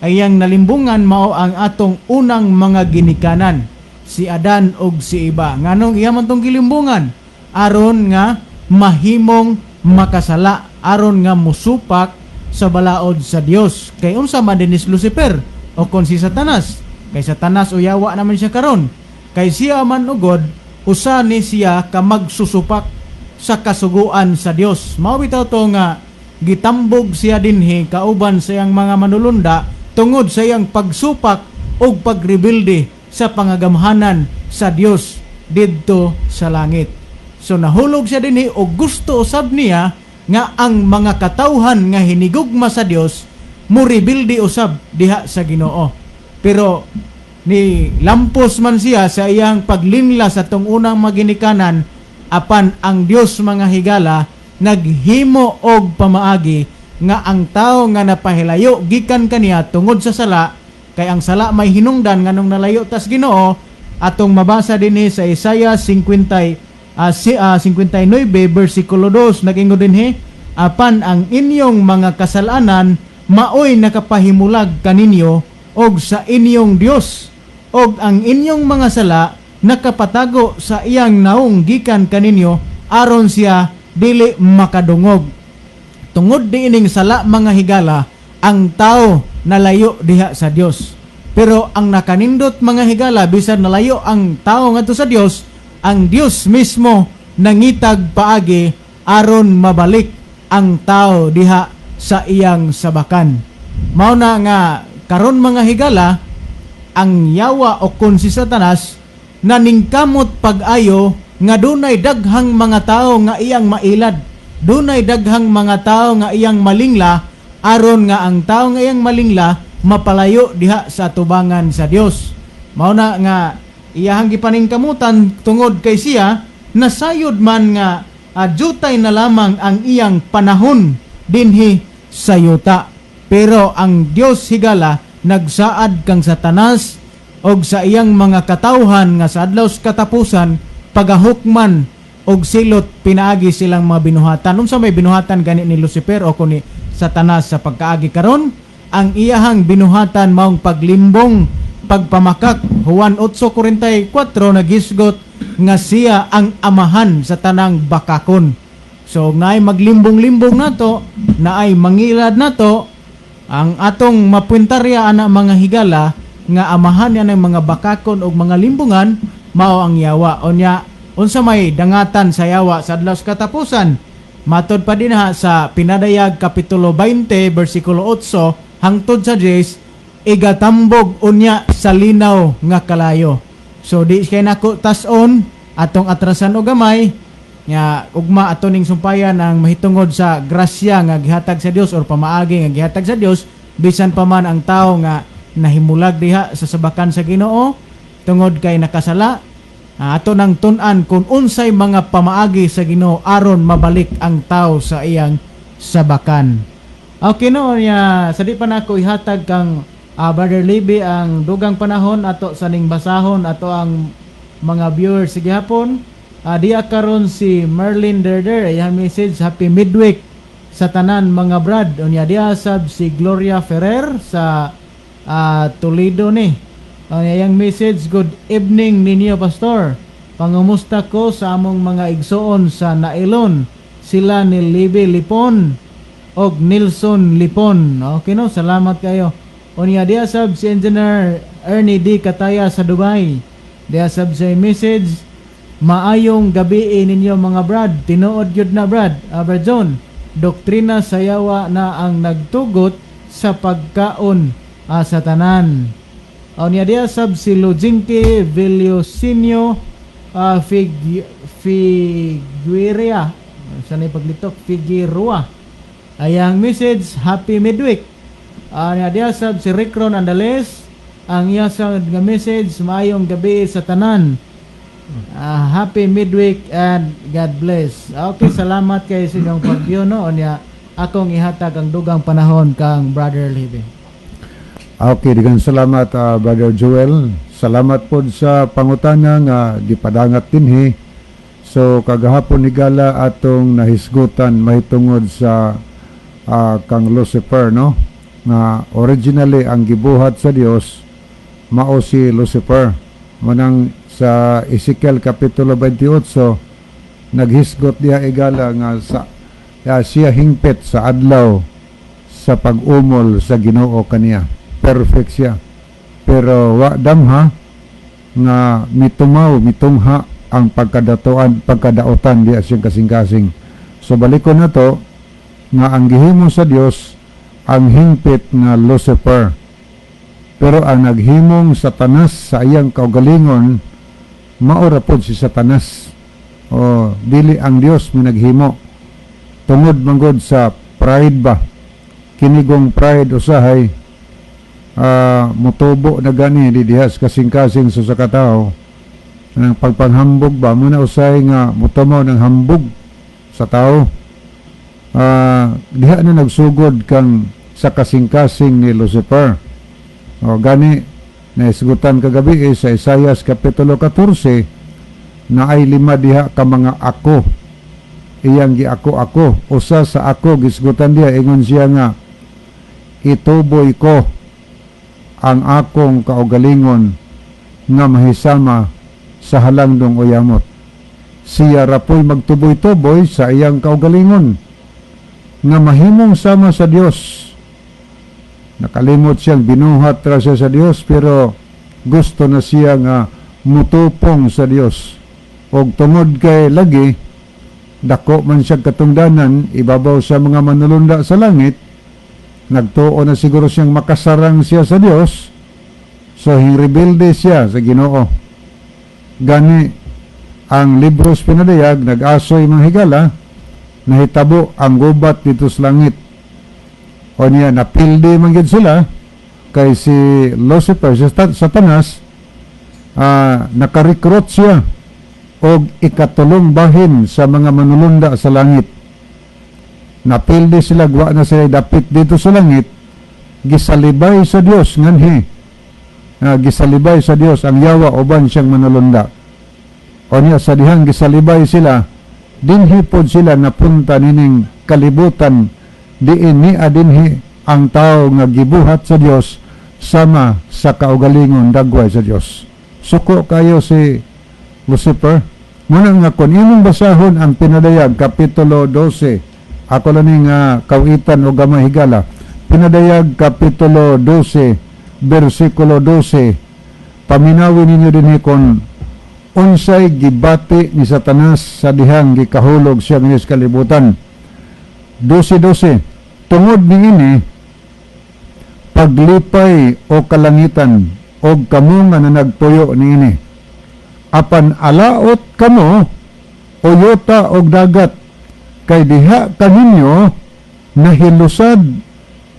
ay iyang nalimbungan mao ang atong unang mga ginikanan, si Adan ug si Eva. Nganong iya man tong gilimbungan? Aron nga mahimong makasala, aron nga musupak sa balaod sa Dios. Kay unsa man din is Lucifer o kon si Satanas? Kay Satanas o yawa naman siya karon. Kay siya man ugod, usa ni siya ka magsusupak sa kasuguan sa Dios. Mao bitaw to nga gitambog siya dinhi kauban sa iyang mga manulunda tungod sa iyang pagsupak og pagrebelde sa pangagamhanan sa Dios didto sa langit. So nahulog siya dinhi og gusto usab niya nga ang mga katawhan nga hinigugma sa Dios morebelde usab diha sa Ginoo. Pero ni lampos man siya sa iyang paglinla sa tong unang maginikanan, apan ang Dios, mga higala, naghimo og pamaagi nga ang tao nga napahilayo gikan kaniya tungod sa sala, kay ang sala may hinungdan nganong nalayo tas Ginoo. Atong mabasa dinhi sa Isaiah 50 59 bersikulo 2, nag-ingon dinhi, "Apan ang inyong mga kasalanan maoy nakapahimulag kaninyo og sa inyong Dios, og ang inyong mga sala nakapatago sa iyang naong gikan kaninyo aron siya dili makadungog." Tungod niining sala, mga higala, ang tao nalayo diha sa Dios. Pero ang nakanindot, mga higala, bisan nalayo ang tao ngadto sa Dios, ang Dios mismo nangitag paagi aron mabalik ang tao diha sa iyang sabakan. Mao na nga karon, mga higala, ang yawa o kun si Satanas naningkamot pag-ayo nga dunay daghang mga tao nga iyang mailad. Dunay daghang mga tao nga iyang malingla aron nga ang tao nga iyang malingla mapalayo diha sa tubangan sa Dios. Mao na nga iyahang gipaningkamutan tungod kay siya nasayod man nga jutay na lamang ang iyang panahon dinhi sa yuta. Pero ang Dios, higala, nagsaad kang Satanas og sa iyang mga katawhan nga sa adlaw sa katapusan pagahukman og silot pinaagi silang mga binuhatan. Unsa may binuhatan gani ni Lucifer o kun ni Satanas sa pagkaagi karon? Ang iyahang binuhatan maong paglimbong, pagpamakak. Juan 8:44 naghisgot nga siya ang amahan sa tanang bakakon. So naay maglimbong-limbong nato, naay mangilad nato, ang atong mapwintarya ana, mga higala, nga amahan niya ng mga bakakon og mga limbungan mao ang yawa. Unya unsa may dangatan sa yawa sa adlaw sa katapusan? Matod pa dinha sa Pinadayag kapitulo 20 bersikulo 8 hangtod sa 10, igatambog unya sa linaw nga kalayo. So di kay nako tas-on, atong atrasan og gamay nga ugma ato ning sumpayan ang mahitungod sa grasya nga gihatag sa Dios or pamaagi nga gihatag sa Dios, bisan pa man ang tao nga nahimulag diha sa sabakan sa Ginoo tungod kay nakasala. Ato nang tun-an kung unsay mga pamaagi sa Ginoo aron mabalik ang tao sa iyang sabakan. Okay no, nya sa di pa nako ihatag kang Brother Libby ang dugang panahon, ato sa ning basahon ato ang mga viewers sige hapon. Diya karon si Merlin Derder, iyang message, "Happy midweek sa tanan, mga brad." Unya diya sab si Gloria Ferrer sa Toledo ni. Unya iyang message, "Good evening ninyo, Pastor. Pangumusta ko sa among mga igsoon sa Nailon. Sila ni Libby Lipon og Nilson Lipon." Okay no, salamat kayo. Unya diya sab si Engineer Ernie D. Kataya sa Dubai. Diya sab sa message, "Maayong gabi ninyo, mga brad. Tinuod gyud na, brad. Brad John, doktrina sa yawa na ang nagtugot sa pagkaon sa tanan." Unya diya sab si Lujinki Villosinio Figueria. Sa na paglitok, Figueroa. Ayang message, "Happy midweek." Niya diya sab si Rick Ron Andales. Ang iya sa nga message, "Maayong gabi sa tanan. Happy midweek and God bless." Okay, salamat kay sa inyong pag-view no. Unya akong ihatag ang dugang panahon kang Brother Libby. Okay, daghang salamat, Brother Joel. Salamat pod sa pangutana nga gipadangat dinhi. So kagahapon, higala, atong nahisgutan mahitungod sa kang Lucifer no, nga originally ang gibuhat sa Dios mao si Lucifer. Manang sa Ezekiel kapitulo 28 naghisgot diha, igala, nga sa siya hingpit sa adlaw sa pag-umol sa Ginoo kaniya. Perfect siya. Pero wa damha Nga mitumaw, mitungha ang pagkadatoan, pagkadaotan diya siyang kasing-kasing. So balikon na to nga ang gihimo sa Dios ang hingpit nga Lucifer. Pero ang naghimong Satanas sa iyang kaugalingon, mao ra pod si Satanas. O dili ang Dios may naghimo. Tungod manggod sa pride ba? Kinigong pride usahay mutubo na gani di diha sa kasing-kasing sa katawo ng pagpanghambog ba muna, usahay nga mutumaw ng hambog sa tao. Diha na nagsugod kang sa kasing-kasing ni Lucifer. O gani naisgutan kagabi eh, sa Isayas kapitulo 14 na ay lima diha ka mga ako, iyang giako ako. Usa sa ako gisgutan diha, ingon siya nga ituboy ko ang akong kaugalingon nga mahisama sa halangdong uyamot. Siya rapoy magtuboy-tuboy sa iyang kaugalingon nga mahimong sama sa Dios. Nakalimot siyang binuhat ra siya sa Dios, pero gusto na siya nga mutupong sa Dios. Og tungod kay lagi dako man siya katungdanan ibabaw sa mga manulunda sa langit, nagtuo na siguro siyang makasarang siya sa Dios, so rebelde siya sa Ginoo. Gani ang libros Pinadayag nag-asoy, mga higala, nahitabo ang gubat dito sa langit. O niya napildi man gyud sila kay si Lucifer, si Satanas, nakarekrut siya og ikatulong bahin sa mga manulunda sa langit. Napildi sila, gwa na sila dapit dito sa langit. Gisalibay sa Dios nganhi gisalibay sa Dios ang yawa uban siyang manulunda. O niya sa dihang gisalibay sila, dinhi pod sila napunta nining kalibutan, diin ni dinhi ang tao nga gibuhat sa Dios sama sa kaugalingon dagway sa Dios. Suko kayo si Lucifer. Muna nga kung imong basahon ang Pinadayag kapitulo 12, ako lang ni nga kawitan o gamay, higala. Pinadayag kapitulo 12, versikulo 12, paminawin ninyo din kung unsay gibati ni Satanas sa dihang gikahulog siya nga sa kalibutan. 12:12. Tungod niini, paglipay o kalangitan og kamo nga nanagpuyo niini. Apan alaot kamo o yuta og dagat, kay diha kaninyo nahilusad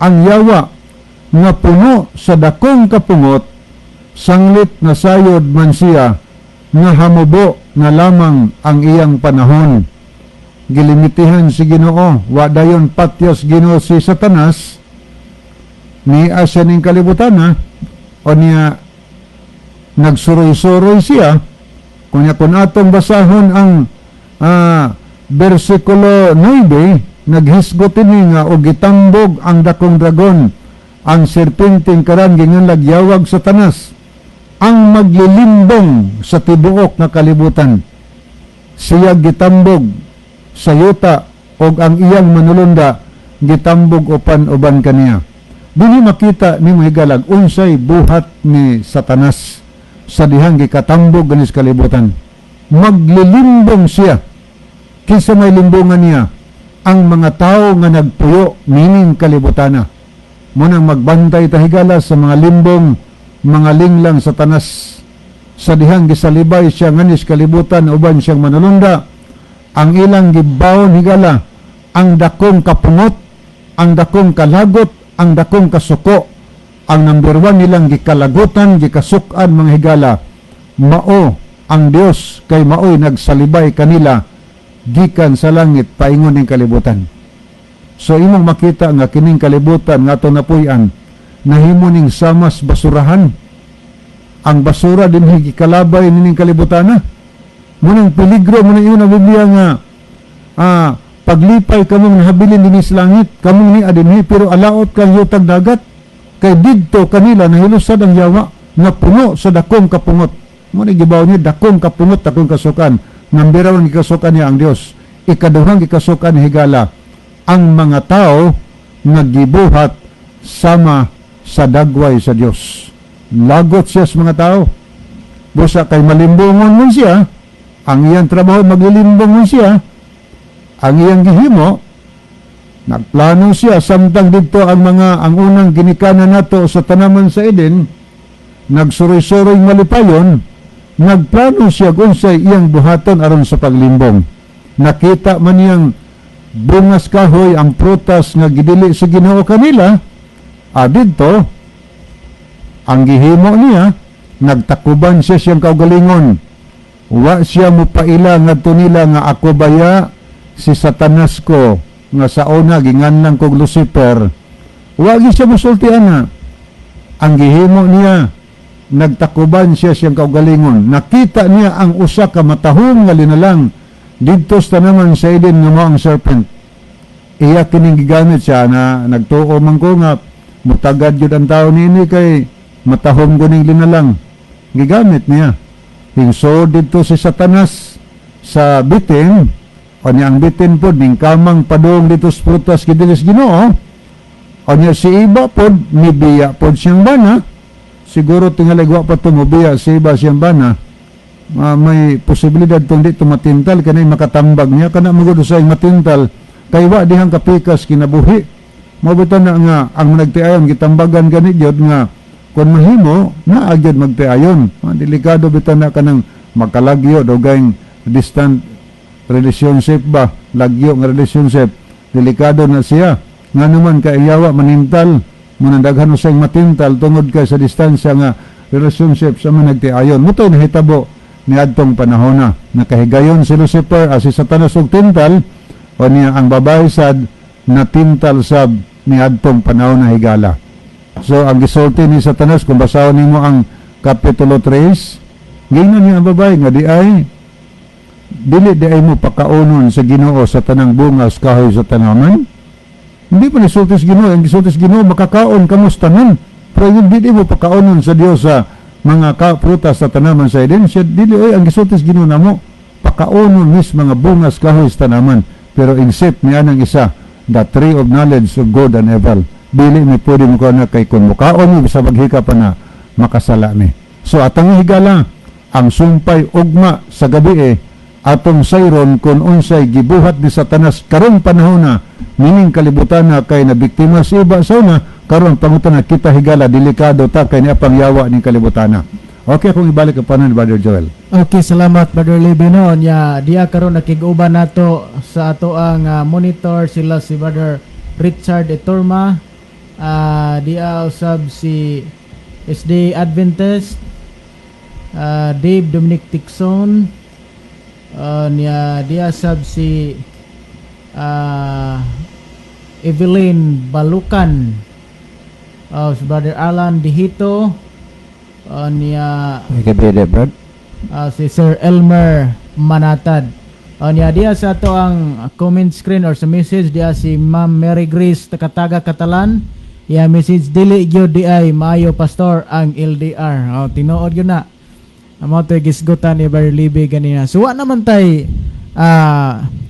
ang yawa nga puno sa dakong kapungot, sanglit nasayod man siya nga hamubo na lamang ang iyang panahon. Gilimitihan si Ginoo, wa dayon patyos Ginoo si Satanas. Ni siya ning kalibutan ha, o niya nagsuroy-suroy siya. Kunya kung atong basahon ang versikulo 9, naghisgot ini nga og gitambog ang dakong dragon, ang serpenteng karan ginganlag yawag Satanas, ang maglilimbong sa tibuok nga kalibutan. Siya gitambog sa yuta og ang iyang manulunda gitambog upan uban kaniya. Dinhi makita nimo, higalag, unsay buhat ni Satanas sa dihang gikatambog ganis kalibutan. Maglilimbong siya. Kinsa may limbongan niya? Ang mga tao nga nagpuyo nining kalibutana. Munang magbantay ta, higala, sa mga limbong, mga linglang Satanas. Sa dihang gisalibay siya nganis kalibutan uban siyang manulunda, ang ilang gibawon, higala, ang dakong kapungot, ang dakong kalagot, ang dakong kasuko. Ang number one nilang gikalagutan, gikasukan, mga higala, mao ang Dios, kay maoy nagsalibay kanila gikan sa langit paingon ning kalibutan. So imong makita nga kining kalibutan nga ato napuy-an nahimo ning samas basurahan. Ang basura dinhi gikalabay nining kalibutan na. Munang peligro mo na ingon ang Biblia nga paglipay kamong nahabilin dinhi sa langit, kamong ni dinhi, pero alaot kang yutag dagat kay didto kanila nahilusad ang yawa nga puno sa dakong kapungot. Mo ni gibaw niya dakong kapungot, dakong kasukan. Number one gikasukan niya ang Dios. Ikaduhang gikasukan ni, higala, ang mga tao nga gibuhat sama sa dagway sa Dios. Lagot siya sa mga tao. Busa kay malimbongon man siya, ang iyang trabaho maglilimbong man siya, ang iyang gihimo, nagplano siya samtang dito ang mga ang unang ginikanan nato sa tanaman sa Eden, nagsuroy-suroy malipayon, nagplano siya kung sa iyang buhaton aron sa paglimbong. Nakita man niyang bungas kahoy ang prutas nga gidili sa Ginoo kanila, didto ang gihimo niya, nagtakuban siya siyang kaugalingon. Wa siya mopaila ngadto nila nga ako baya si Satanas ko nga sa una ginganlan kog Lucifer. Wa gyud siya mosulti ana. Ang gihimo niya, nagtakuban siya siyang kaugalingon. Nakita niya ang usa ka matahom nga linalang didto sa tanaman sa Eden nga mao ang serpent. Iya kining gigamit siya na nagtuo man ko nga mutagad gyud ang tao niini kay matahom ko ning linalang. Gigamit niya. Hingso didto si Satanas sa bitin, o niya ang bitin pod ning kamang padung dito sa prutas gidili sa Ginoo. O niya si Eva pod nibiya pod siyang bana. Siguro tingali wa pa to mobiya si Eva siyang bana. May posibilidad kung di tumatintal kanay makatambag niya kana magud sa matintal kay wa dihang kapikas kinabuhi. Mao na nga ang nagtiayon gitambagan gani gyud nga kung mahimo naa gyud magtiayon. Delikado bitaw na kanang magkalagyo dugayng distant relationship ba, lagyo nga relationship, delikado na siya. Nga naman kay yawa manintal munang daghan usay matintal tungod kay sa distansya nga relationship sa mga nagtiayon. Mao to'y nahitabo niadtong panahon na nakahigayon si Lucifer, si Satanas og tintal, o niya ang babae sad natintal sab niadtong panahon na, higala. So ang gisulti ni Satanas, kung basahon nimo ang kapitulo 3, giingnan niya ang babae nga di ay dili di ay mo pakaunon sa Ginoo sa tanang bungas kahoy sa tanaman. Hindi pa nisulti sa Ginoo. Ang gisulti sa Ginoo, makakaon kamo sa tanan. Pero yung dili mo pakaunon sa Dios sa mga prutas sa tanaman sa Eden, siya dili oy, ang gisulti sa Ginoo namo, pakaunon mis mga bungas kahoy sa tanaman. Pero except niya ng isa, the tree of knowledge of good and evil. Dili mi pwede mo na kay kung mukaon mo bisa maghika pa na makasala mi. So atang higala ang sumpay ugma sa gabi eh, atong sayron kung unsay gibuhat ni Satanas karong panahon na mining kalibutan na kay nabiktima si Eva sa una. Karon pangutana kita, higala, delikado ta kay niya pangyawa ning kalibutan na. Okay, kung ibalik ang panahon ni Brother Joel. Okay, salamat, Brother Libino. Nya diya karon nakig-uban nato sa ato ang monitor sila si Brother Richard Etorma. Diya usab si SD Adventist, Dave Dominic Tixon, niya diya sab si Evelyn Balukan, si Brother Alan Dihito, niya Ay, gabi, Brad. Si Sir Elmer Manatad. Niya diya sa ato ang comment screen or sa message diya si Ma'am Mary Grace Takataga Catalan. Ya message, "Dili gyud di ay maayo, pastor, ang LDR." Oh, tinuod gyud na. Amo to gisgutan ni Brother Libby ganina. So wa naman tay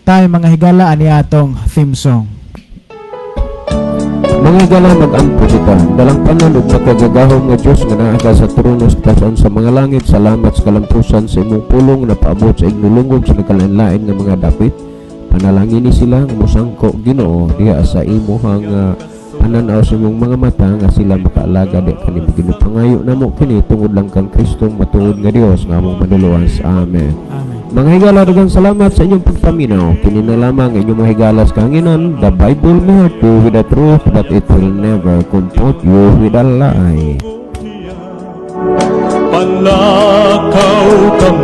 tay mga higala ani atong theme song. Mga higala, mag-ampo kita. Dalangpanan ug makagagahom nga Dios nga naa ka sa trono sa kataas sa mga langit, salamat sa kalampusan sa imong pulong na paabot sa ignulungog sa nagkalain-lain nga mga dapit. Panalangini sila nga mosangko, Ginoo, diha sa imuhang pananaw sa imong mga mata nga sila makaalaga di kanimo, Ginoo. Pangayo namo kini tungod lang kang Kristong matuod nga Dios nga among manluluwas. Amen. Amen. Mga higala, daghang salamat sa inyong pagpaminaw. Kini na lamang inyong mga higala sa kahanginan. The Bible may hurt you with the truth, but it will never comfort you with a lie. Palakaw kamo.